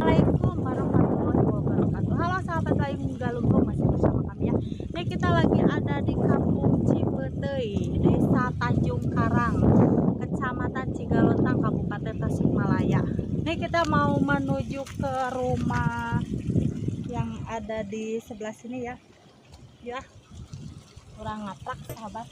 Assalamualaikum warahmatullahi wabarakatuh. Halo sahabat Layung Galunggung, masih bersama kami ya. Ini kita lagi ada di Kampung Cipeuteuy, Desa Tanjung Karang, Kecamatan Cigalontang, Kabupaten Tasikmalaya. Ini kita mau menuju ke rumah yang ada di sebelah sini ya. Ya, kurang ngaprak sahabat.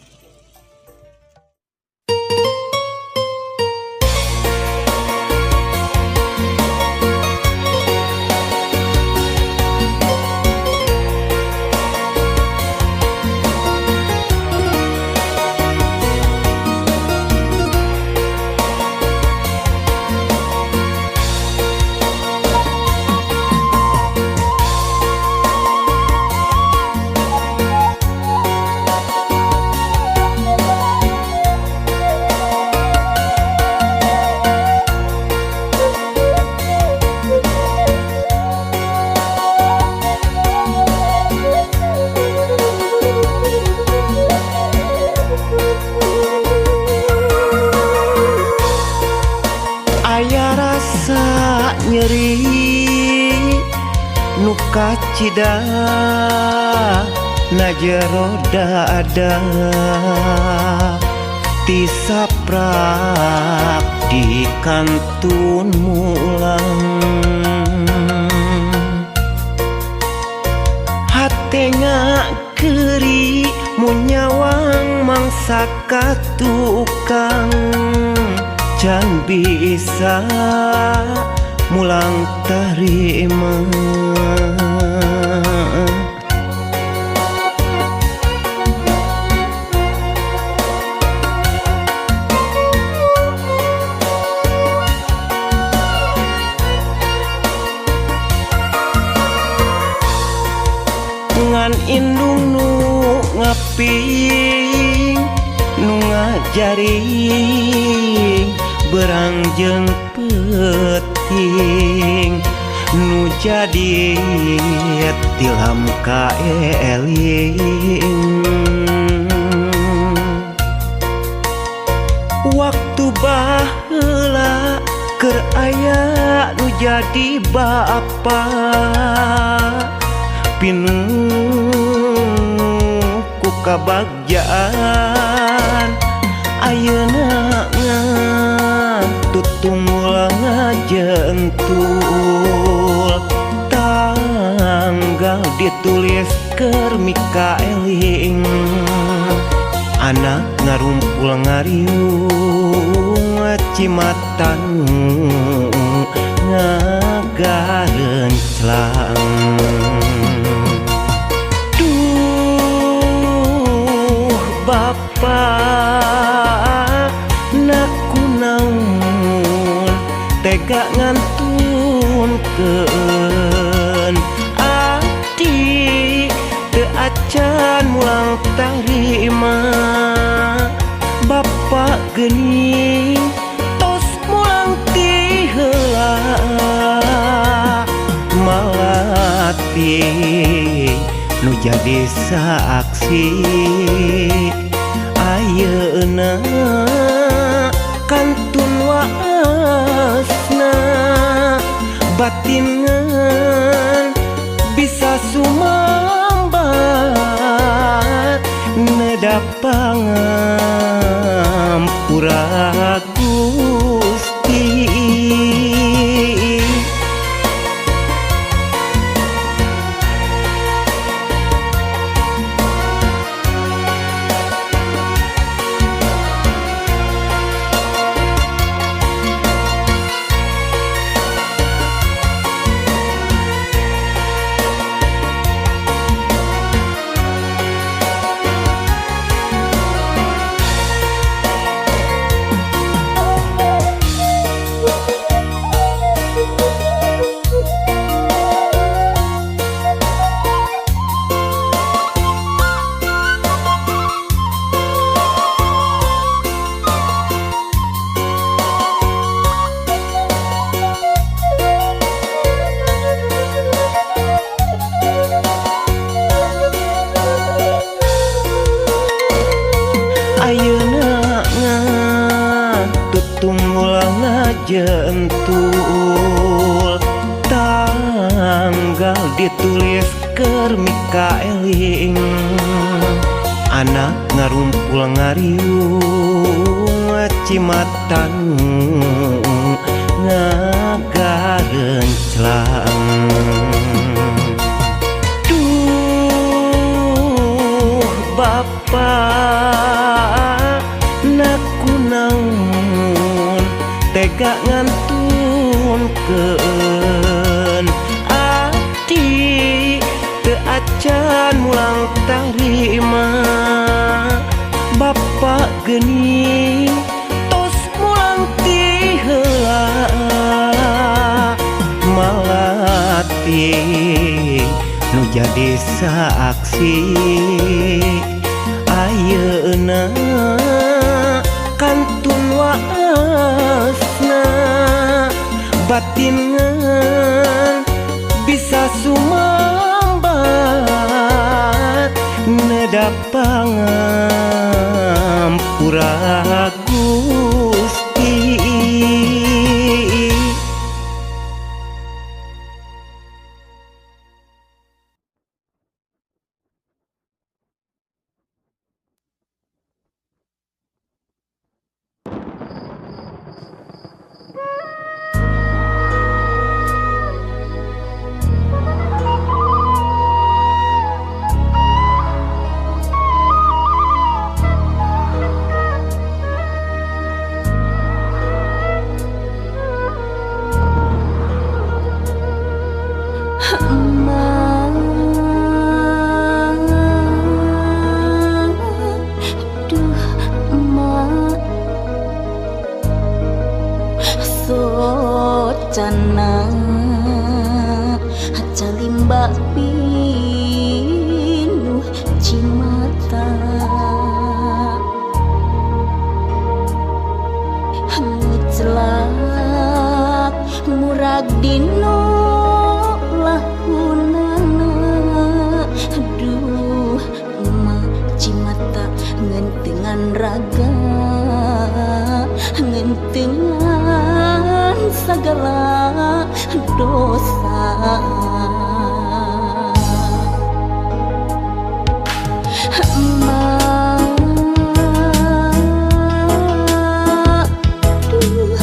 Aya rasa nyeri nu kacida na jero dada, tisaprak dikantun mulang, hate ngakeri mun nyawang mangsa ka tukang, can bisa mulang tarima. Ngan indung nu ngaping, nu ngajaring beurang jeung peuting, nu jadi tilam kaeling. Waktu baheula keur aya nu jadi bapa, pinuh ku kabagjaan. Ayeuna tutungul ngajentul, tanggal ditulis keur mikaeling. Anak ngarumpul ngariung, cimatan ngagarenclang. Duh Bapak, nakunaon tega ngantunkeun abdi, teu acan mulang tarima. Bapak geuning tos mulang ti heula, malati nu jadi saksi ayeuna kantun waasna batin ngan bisa sumambat neda pangampura Gusti. Ayeuna tutungul ngajentul. Ditulis keur mikaeling anak ngarumpul ngariung cimatan ngagarenclang. Duh Bapa nakunaon tega ngantunkeun abdi teu acan mulang tarima. Bapa geuning tos mulang ti heula malati nu jadi saksi ayeuna kantun waasna batin ngan bisa sumambat neda pangampura Gusti. Socana calimba pinuh cimata ngeclak murag dino lahunana. Aduh emak cimata ngentengan raga ngentengan segala dosa. Emak, duh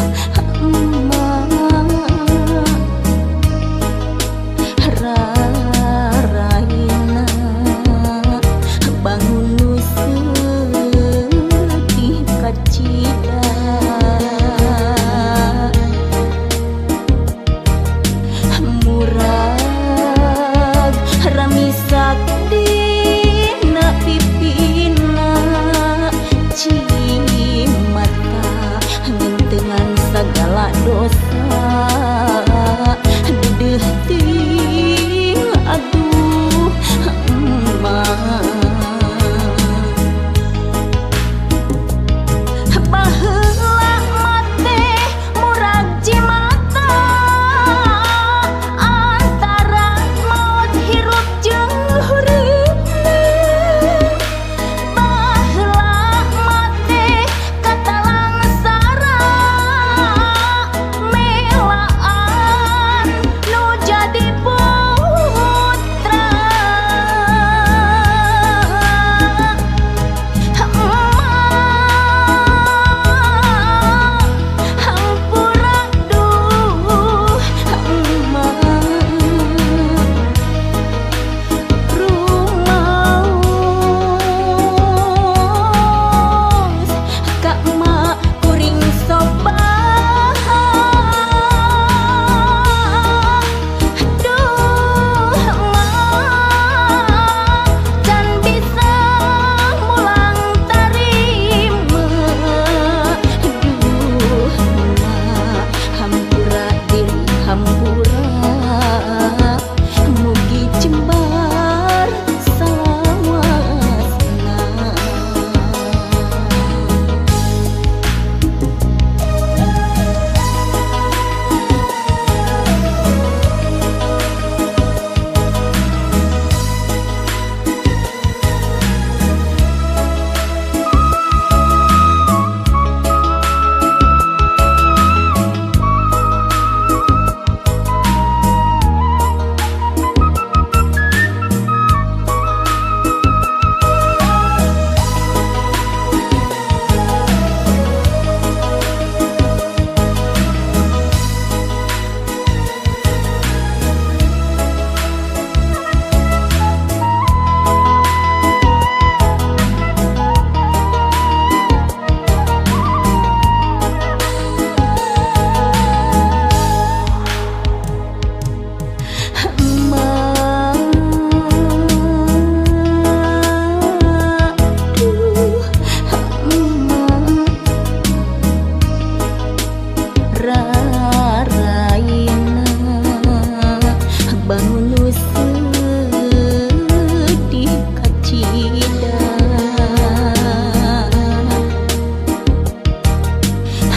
emak, raraina bangun nu sedih kacida. Murag Kabangun nu sedih kacida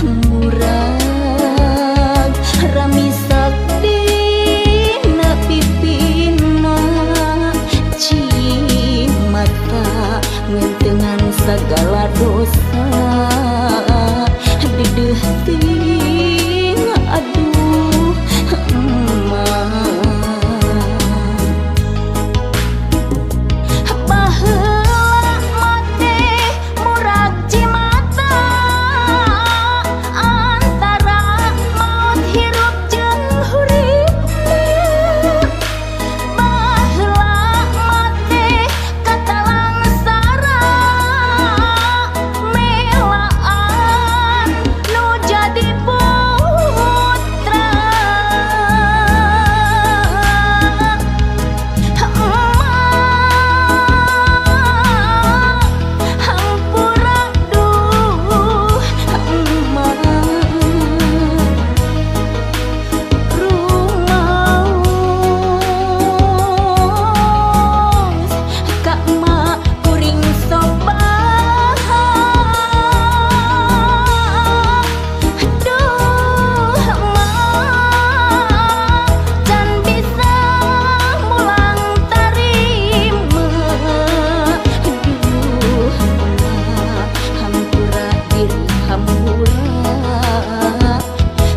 murag ramisak dina pipina cimata ngentengan segala dosa dedeuh ting aduh emak. Baheula mate murag cimata antara maut hirup jeung huripna. Baheula mate katalangsara melaan nu jadi putra. Emak hampura duh emak rumaos ka emak kuring sobah duh emak can bisa mulang tarima duh emak hampura diri hampura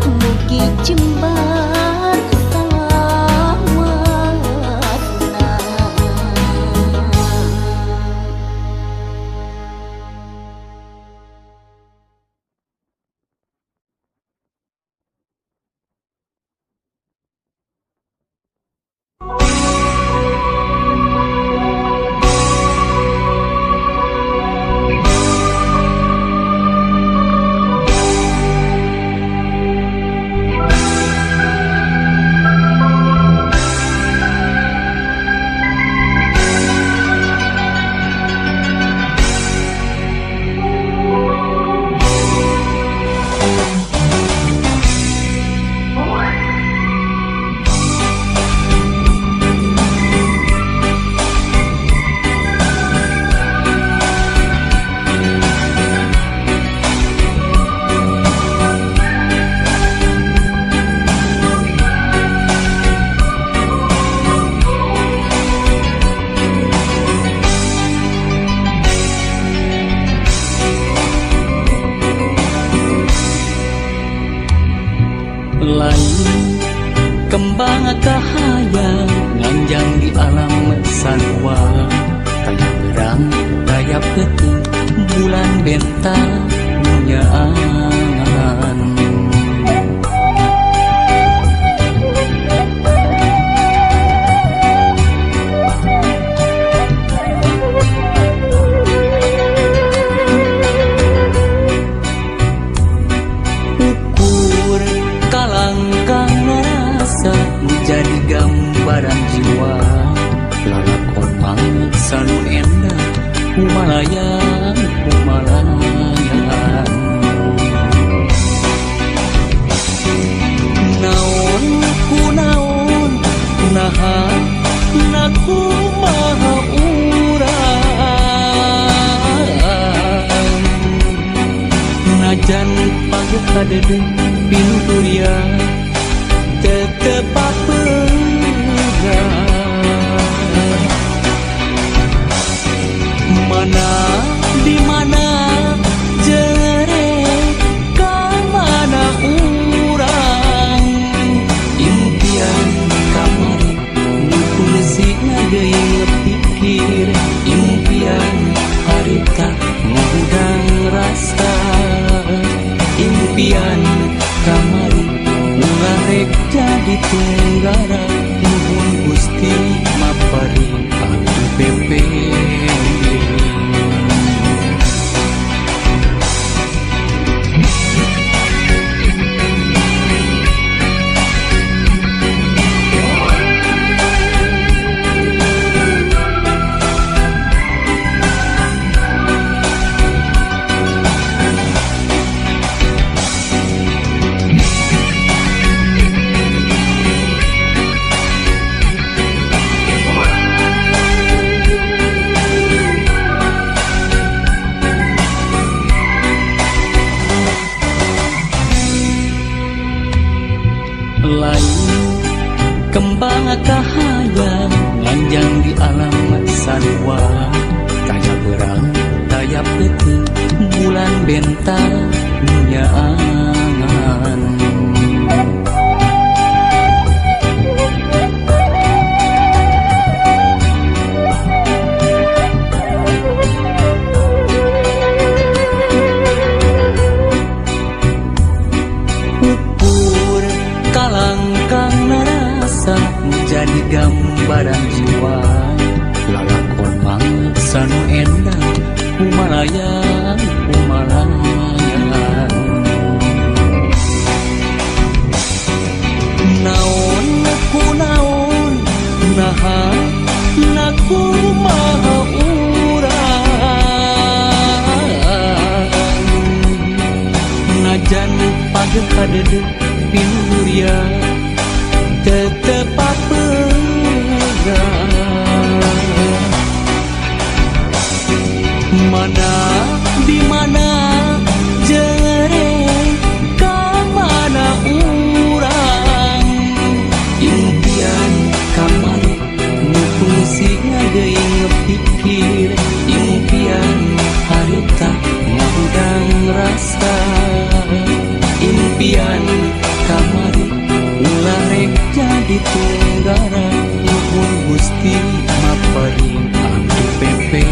mugi jembar salamatna. Lain kembang kahayang nganjang di alam sanua taya berang taya peuting bulan bentang nyaangan. Ukur kalangkang rasa jadi gambaran jiwa lalakon mangsa nu endah humalayang humalayang. Naon ku naon naha nakumaha urang najan pageuh kadede pinuturia tetep papegang. Mana di mana jere ka mana urang impian kamari nu fungsi ngageuing pikir impian harita ngudang rasa impian kamari ulah rek jadi tunggara nuhun Gusti mapari atuh pepe. Kembang kahayang lanjang di alam sarua. Taya berang, taya peuting, bulan bentang nyaangan. Ukur kalangkang narasa jadi gambaran jiwa. Lalakon mangsa nu endah kumalayang kumalayang. Naon ku naon naha nakumaha urang. Najan pageh kadeudeuk pinuria tetep papegang. Mana di mana jereng ka mana urang. Impian kamari nu fungsi deui pikir. Impian harita ngahudang rasa. Impian kamari ulah rek jadi tunggara. Nuhun Gusti maparin abdi pepe.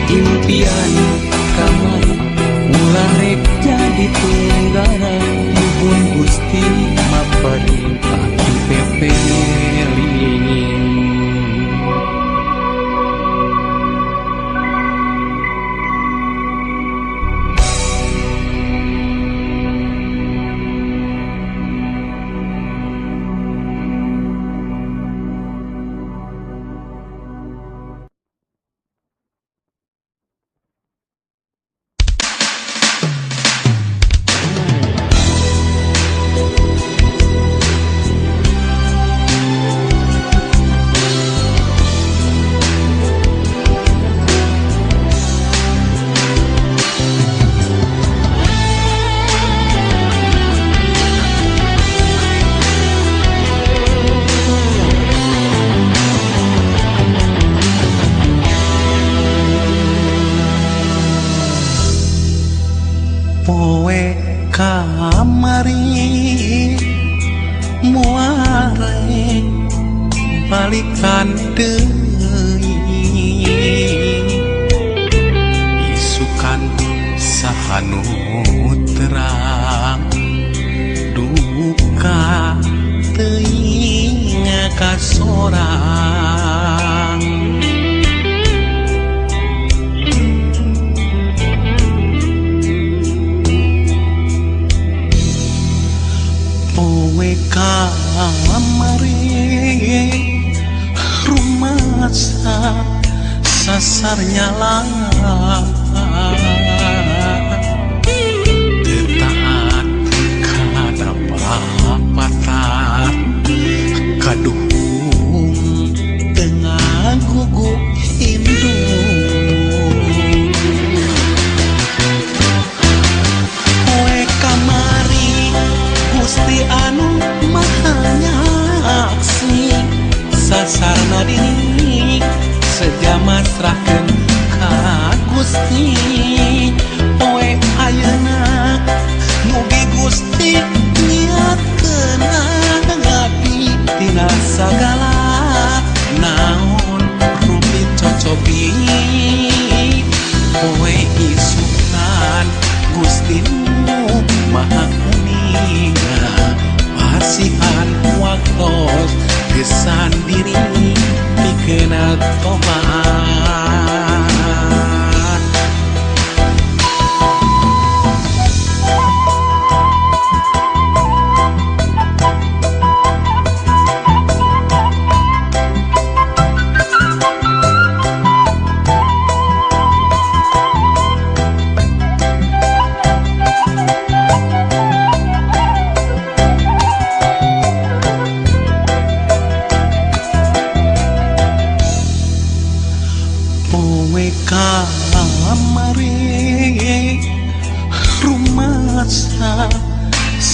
Impian kamari ulah rek jadi tunggara. Nuhun Gusti maparin abdi pepe. Poe kamari muare balikan deui. Isukan sahanu terang duka teuing ka sorang. Poe kamari rumasa sasarnya lang. Teu taat kana papatah kaduhung teu ngagugu indung. Poe kamari Gusti anu maha nyaksi sasarna diri seja masrahkeun ka Gusti.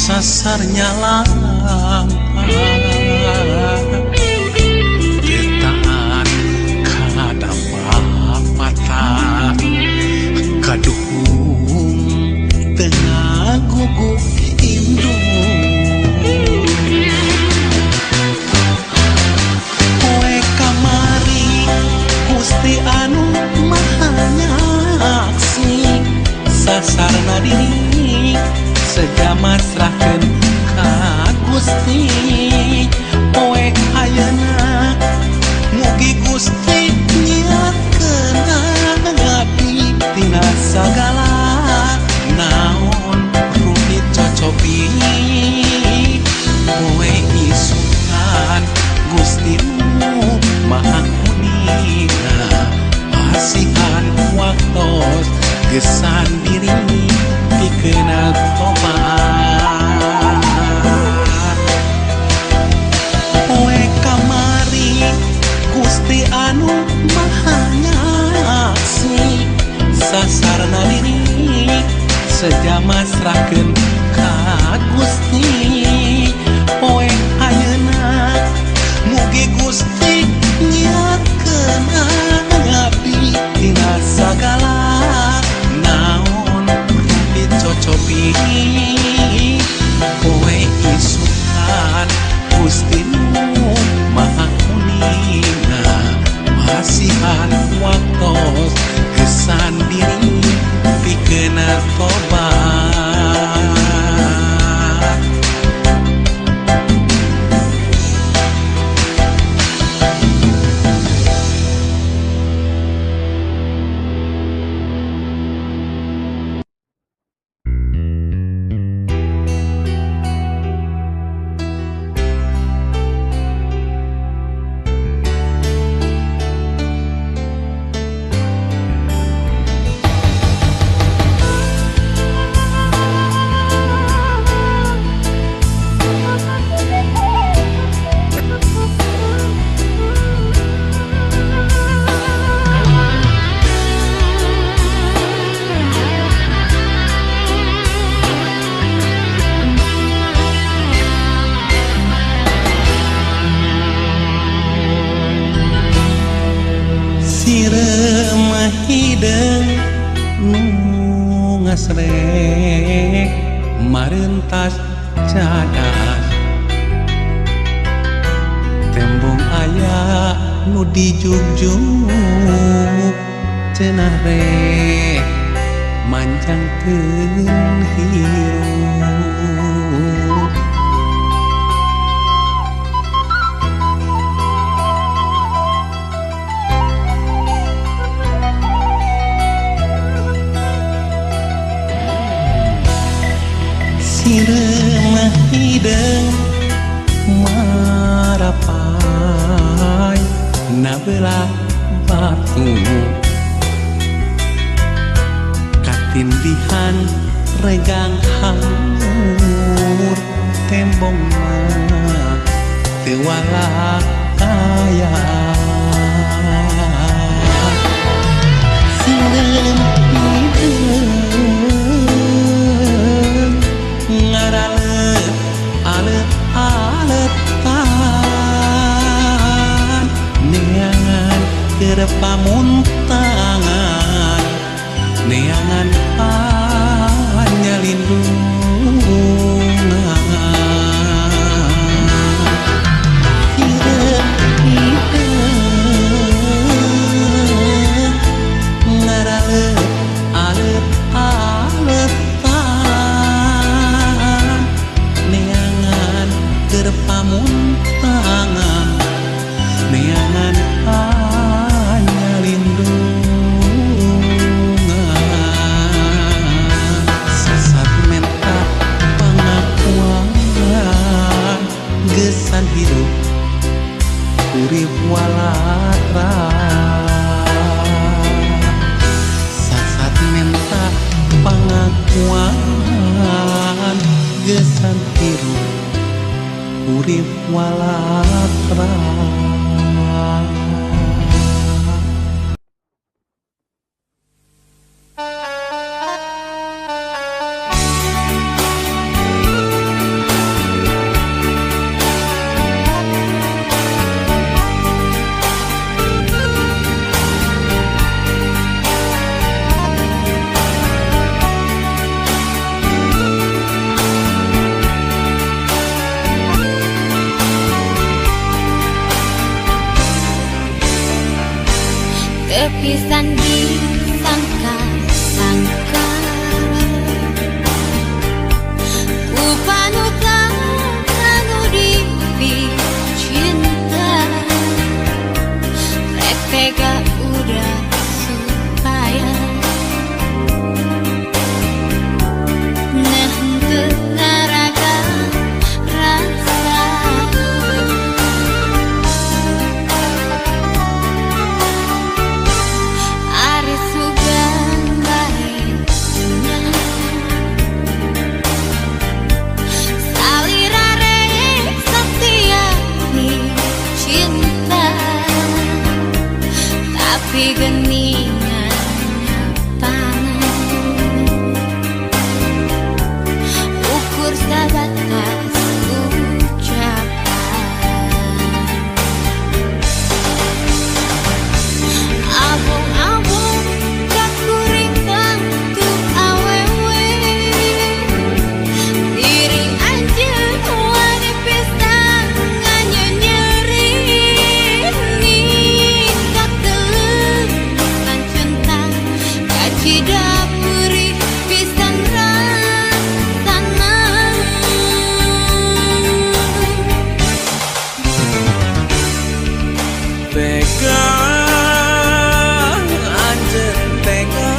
Sasarnya lampah Taat kada patah kaduhung tengah guguk indung poe kamari Gusti anu maha nyaksi sasarna diri sejama serahkeun ka Gusti poe ayeuna mugi Gusti nyiatkeun ngabdi tina sagala naon rupi cocobi poe isukan Gusti nu maha kuninga pasihan waktos gesan diri pikeun tobat poe kamari Gusti anu maha nyaksi sasarna diri sejama serahkeun ka Gusti poe ayeuna mugi Gusti nyiatkeun ngabdi tina sagala naon rupi cocobi poe isukan Gusti nu maha kuninga masihan waktos gesan diri pikeun tobat. Hideung nu ngasrek marentas cadas tembong aya nu dijugjug cenah rek manjangkeun hirup. Sireumah hideung marapai nabelah batu katindihan regang hanggur tembong mah teu walak aya. Sireumah hideung ngaraleut alet-aletan neangan keur pamuntangan neangan panyalindungan. Hideung hideung ngaraleut alet-aletan neangan keur pamuntangan neangan panyalindungan. Sasat menta pangakuan gesan hirup urip walatra sasat menta pangakuan gesan hirup urip walatra. Pisan disangka-sangka ku panutan anu dipicinta, rek tega udah supaya nah henteu ngaraga rasa. Ari sugan bae nya, salira rek setia cinta, tapi geningan nyatana ukur sabatas ucapan. Abong-abong kakuring tangtu awewe, diri anjeun wani pisan nganyenyeri, kateleusan cinta kacida perih pisan rasana. Tega anjeun tega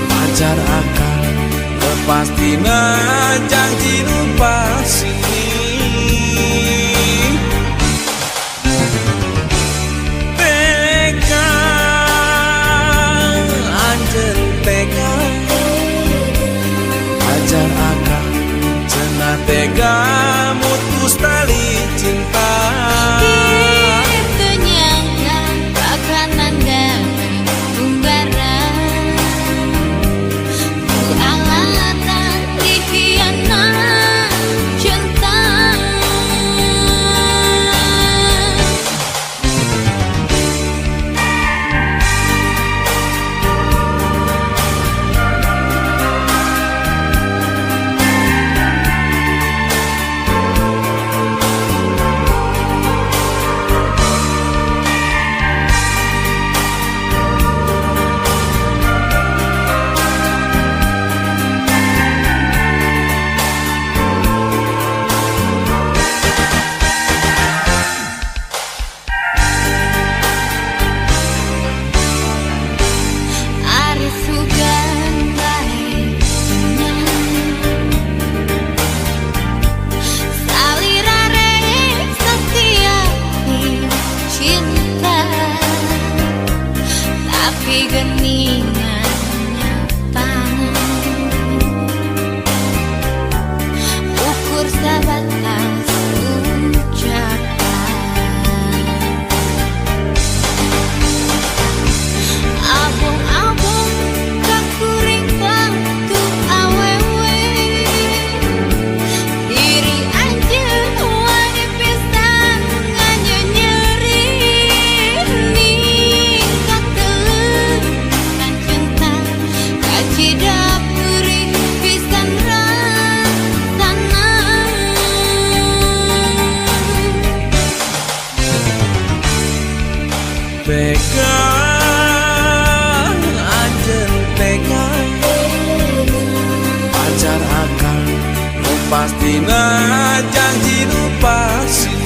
pacar akang lepastina janji nu pasti. Tega anjeun tega pacar akang cenah tega mutus tali cinta. Teu nyangka bakal nandang tumbaran, ku alatan dikhianat cinta. Ari sugan bae nya, salira rek setia cinta, tapi geningan nyatana ukur sabatas ucapan. Abong-abong kakuring tangtu awewe, diri anjeun wani pisan nganyenyeri, kateleusan cinta kacida perih pisan rasana. Tega anjeun tega pacar akang nu pastina janji nu pasti.